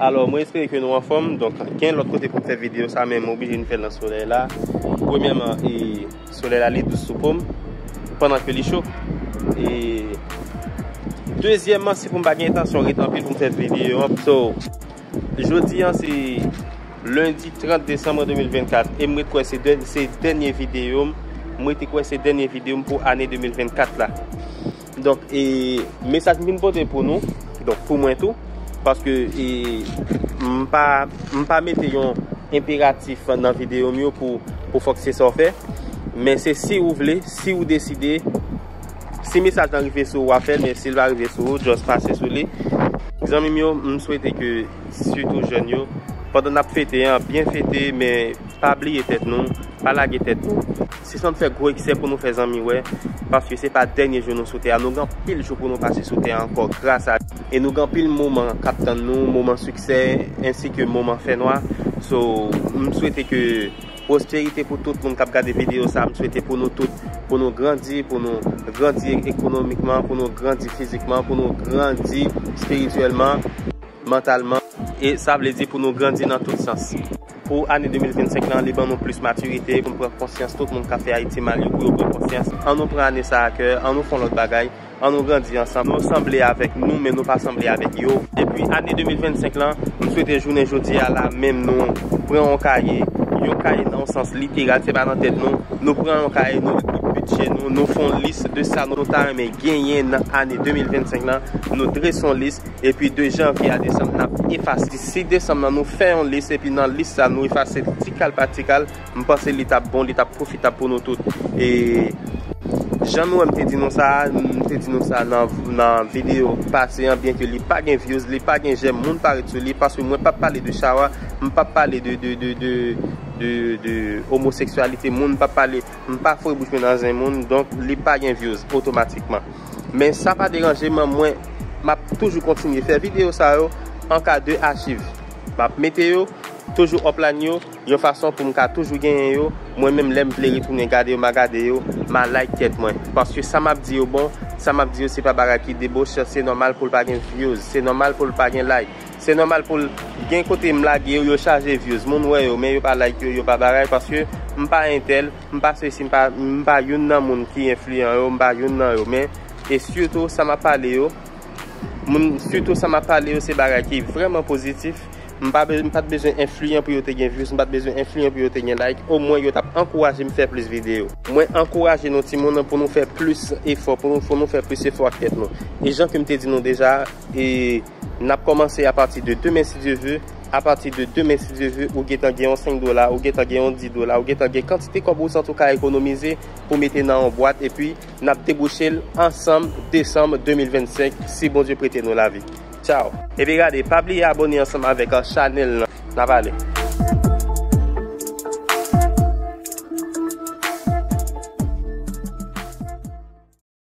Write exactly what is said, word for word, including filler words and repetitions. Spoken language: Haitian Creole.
Alò, mwen espere ke nou anfòm. Donk, gen lòt kote pou m fè videyo sa, men m oblije vin fè l nan solèy la. Premyèman, e, solèy la li dous sou po m, pandan ke li cho. E dezyèmman, se pou m pa gen entansyon ret anpil pou m fè videyo an. So, jodi an se lendi trant desanm de mil vennkat, e m ret kwè se dè-, se dènye videyo m, m rete kwè se dènye videyo m pou ane de mil vennkat la. Donk, e, mesaj m vin pote pou nou, donk, pou mwen tou, paske, e, m pa, m pa mete yon enperatif nan videyo m yo pou, pou fòk se sa w fè, men se si ou vle, si ou deside, si mesaj lan rive sou ou, w a fè l, men si l pa rive sou ou, just pase sou li. Zanmi m yo, m swete ke, sitou jèn yo, pandan n ap fete an, byen fete, men pa bliye tèt nou, pa lage tèt nou. Se sa n fè gwo eksè pou nou fè zanmi wè, paske se pa dènye jou nou sou tè a, nou gen anpil jou pou nou pase sou tè a ankò gras a, e nou gen anpil moman k ap tann nou, moman siksè, ensi ke moman fènwa. So, m swete ke pwosperite pou tout moun k ap gade videyo sa, m swete pou nou tout, pou nou grandi, pou nou grandi ekonomikman, pou nou grandi fizikman, pou nou grandi espirityèlman, mantalman, e sa vle di pou nou grandi nan tout sans. Pou ane de mil vennsenk lan, li ban nou plis matirite, pou n pran konsyans, tout moun k ap fè Ayiti mal yo, pou yo pran konsyans. An nou pran ane sa a kè, an nou fè yon lòt bagay, an nou grandi ansanm. Nou sanble avèk nou, men nou pa sanble avèk yo. Epi ane de mil vennsenk lan, m swete jounen jodi a la menm nou pran yon kaye, yon kaye nan yon sans literal, se pa nan tèt nou. Nou pran yon kaye, nou ekri bidjè nou, nou fè yon lis de sa nou ta renmen genyen nan ane de mil vennsenk lan. Nou drese yon lis, epi de janvye a desanm, n ap efase. Si desanm nan, nou fè yon lis, epi nan lis sa, nou efase ti kal pa ti kal, m panse li t ap bon, li t ap pwofitab pou nou tout. E jan nou wè m te di nou sa, m te di nou sa nan, nan videyo pase an, byen ke li pa gen views, li pa gen j'aime, moun pa ret sou li, paske mwen p ap pale de chawa, m p ap pale de, de, de, de, de, de omoseksyalite moun, m p ap pale, m pa foure bouch mwen nan zen moun, donk li pa gen views otomatikman. Men sa pa deranje m, mwen, m ap toujou kontinye fè videyo sa yo an ka de achiv. M ap mete yo toujou offline yo, yon fason pou m ka toujou genyen yo. Mwen menm, lè m vle retounen gade yo, m a gade yo, m a like tèt mwen. Paske sa m ap di yo bon, sa m ap di yo se pa bagay ki deboche, se nòmal pou l pa gen views, se nòmal pou l pa gen like. Se nòmal pou l gen kote m lage yo, yo chaje views. Moun wè yo, men yo pa like yo, yo pa bagay, paske m pa entèl, m pa sesi, m pa, m pa youn nan moun ki enfliyan yo, m pa youn nan yo, men, e sitou sa m ap pale yo, moun, sitou sa m ap pale yo, se bagay ki vrèman pozitif. M pa be-, m pa t bezwen enfliyan pou yo te gen views, m pa t bezwen enfliyan pou yo te gen like. Omwen, yo t ap ankouraje m fè plis videyo. Mwen ankouraje nou, timoun, pou nou fè plis efò, pou nou, pou nou fè plis efò ak tèt nou. E jan ke m te di nou deja, e n ap kòmanse apati de demen, si Dye ve. Apati de demen, si Dye ve, ou gentan gen yon senk dola, ou gentan gen yon dis dola, ou gentan gen kantite kòb ou santi w ka ekonomize pou mete nan yon bwat, epi n ap debouche l ansanm desanm de mil vennsenk, si Bondye prete nou lavi. Tchaw! Epi gade, pa bliye abòne ansanm avèk, a, chanèl lan. N ap ale.